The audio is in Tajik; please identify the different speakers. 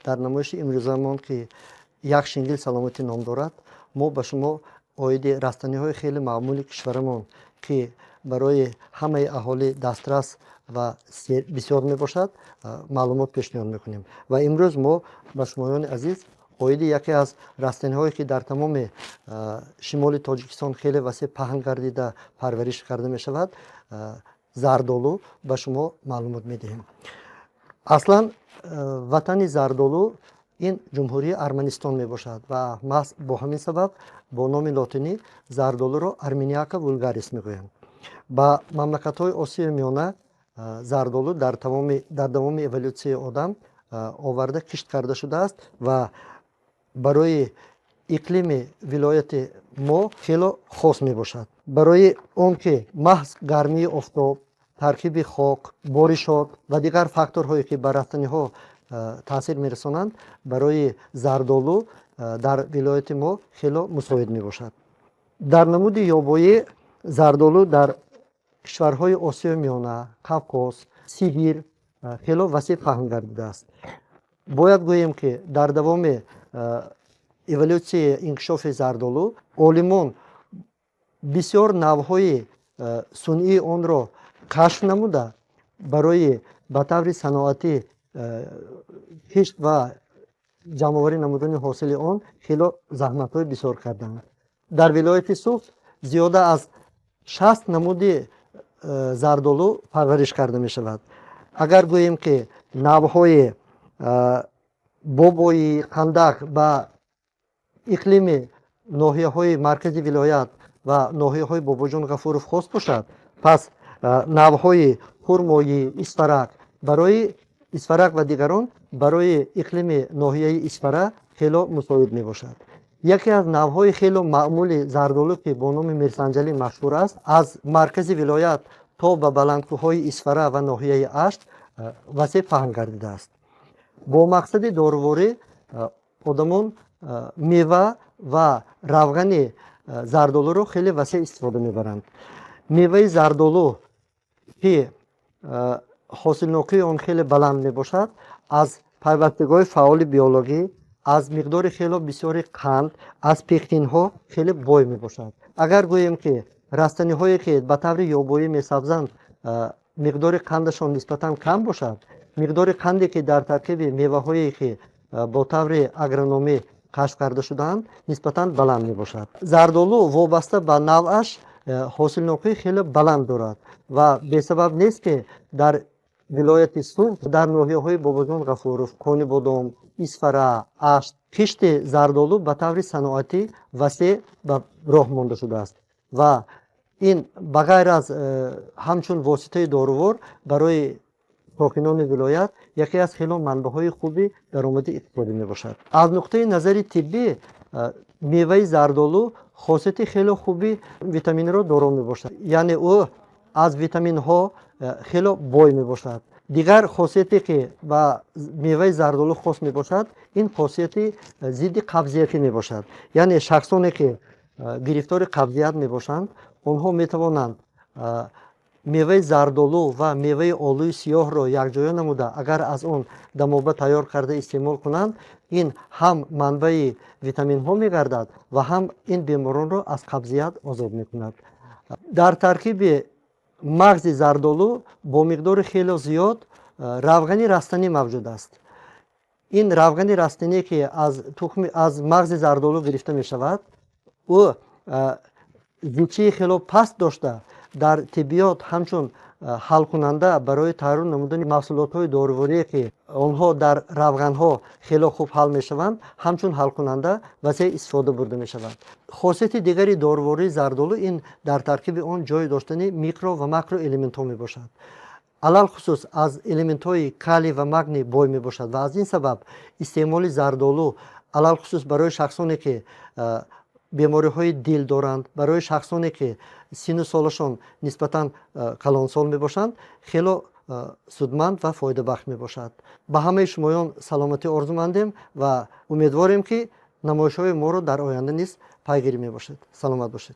Speaker 1: Дар намоиши имрӯзамон, ки «Як шингил саломатӣ» ном дорад, мо ба шумо оиди растаниҳои хеле маъмули кишварамон, ки барои ҳамаи аҳолӣ дастрас ва бисёр мебошад, маълумот пешниҳод мекунем. Ва имрӯз мо ба шумоёни азиз оиди яке аз растаниҳое, ки дар тамоми шимоли Тоҷикистон хеле васеъ паҳн гардида, парвариш карда мешавад, зардолу, ба шумо маълумот медиҳем. Аслан ватани зардолу ин Ҷумҳурии Арманистон мебошад ва маҳз бо ҳамин сабаб бо номи лотинӣ зардолуро Armeniaca vulgaris мегӯянд. Ба мамлакатҳои Осиёи Миёна зардолу дар давоми эволютсияи одам оварда кишт карда шудааст ва барои иқлими вилояти мо хело хос мебошад, барои он ки маҳз гармии офтоб, таркиби хок, боришот ва дигар факторҳое, ки ба растаниҳо таъсир мерасонанд, барои зардолу дар вилояти мо хело мусоид мебошад. Дар намуди ёбоӣ зардолу дар кишварҳои Осиёи Миёна, Қавқоз, Сибир хело васеъ паҳн гардидааст. Бояд гӯем, ки дар давоми эволютсияи инкишофи зардолу олимон бисёр навъҳои сунъии онро кашф намуда, барои ба таври саноатӣ кишт ва ҷамъоварӣ намудани ҳосили он хело заҳматҳои бисёр карданд. Дар вилояти Суғд зиёда аз 60 намуди зардолу парвариш карда мешавад. Агар гӯем, ки навъҳои бобоӣ, қандак ба иқлими ноҳияҳои маркази вилоят ва ноҳияҳои Бобоҷон Ғафуров хос бошад, пас навъҳои хурмоӣ, исфарак барои исфарак ва дигарон барои иқлими ноҳияи Исфара хело мусоид мебошад. Яке аз навъҳои хело маъмули зардолу, ки бо номи мирсанҷалӣ машҳур аст, аз маркази вилоят то ба баландкӯҳҳои Исфара ва ноҳияи Ашт васеъ паҳн гардидааст. Бо мақсади доруворӣ одамон мева ва равғани зардолуро хеле васеъ истифода мебаранд. Меваи зардолу, ки ҳосилнокии он хеле баланд мебошад, аз пайвастагиҳои фаъоли биологӣ, аз миқдори хело бисёри қанд, аз пектинҳо хеле бой мебошад. Агар гӯем, ки растаниҳое, ки ба таври ёбоӣ месабзанд, миқдори қандашон нисбатан кам бошад, миқдори қанде, ки дар таркиби меваҳое, ки бо таври агрономӣ кашф карда шудаанд, нисбатан баланд мебошад. Зардолу вобаста ба навъаш ҳосилнокии хеле баланд дорад ва бесабаб нест, ки дар вилояти Суғд, дар ноҳияҳои Бобоҷон Ғафуров, Конибодом, Исфара, Ашт кишти зардолу ба таври саноатӣ васеъ ба роҳ монда шудааст ва ин ба ғайр аз ҳамчун воситаи дорувор барои сокинони вилоят яке аз хело манбаъҳои хуби даромади иқтисодӣ мебошад. Аз нуқтаи назари тиббӣ меваи зардолу хосияти хело хуби витаминро доро мебошад, яъне ӯ аз витаминҳо хело бой мебошад. Дигар хосияте, ки ба меваи зардолу хос мебошад, ин хосияти зидди қабзиятӣ мебошад, яъне шахсоне, ки гирифтори қабзият мебошанд, онҳо метавонанд меваи зардолу ва меваи олуи сиёҳро якҷоя намуда, агар аз он дамоба тайёр карда истеъмол кунанд, ин ҳам манбаи витаминҳо мегардад ва ҳам ин беморонро аз қабзият озод мекунад. Дар таркиби мағзи зардолу бо миқдори хело зиёд равғани растанӣ мавҷуд аст. Ин равғани растанӣ, ки аз тухми, аз мағзи зардолу гирифта мешавад, ӯ зичии хело паст дошта, дар тиббиёт ҳамчун ҳалкунанда барои тайёр намудани маҳсулотҳои доруворие, ки онҳо дар равғанҳо хело хуб ҳал мешаванд, ҳамчун ҳалкунанда васеъ истифода бурда мешавад. Хосияти дигари дорувории зардолу ин дар таркиби он ҷой доштани микро ва макроэлементҳо мебошад. Алалхусус аз элементҳои калий ва магний бой мебошад ва аз ин сабаб истеъмоли зардолу алалхусус барои шахсоне, ки бемориҳои дил доранд, барои шахсоне, ки синну солашон нисбатан калонсол мебошанд, хело судманд ва фоидабахш мебошад. Ба ҳамаи шумоён саломатӣ орзумандем ва умедворем, ки намоишҳои моро дар оянда низ пайгирӣ мебошед. Саломат бошед.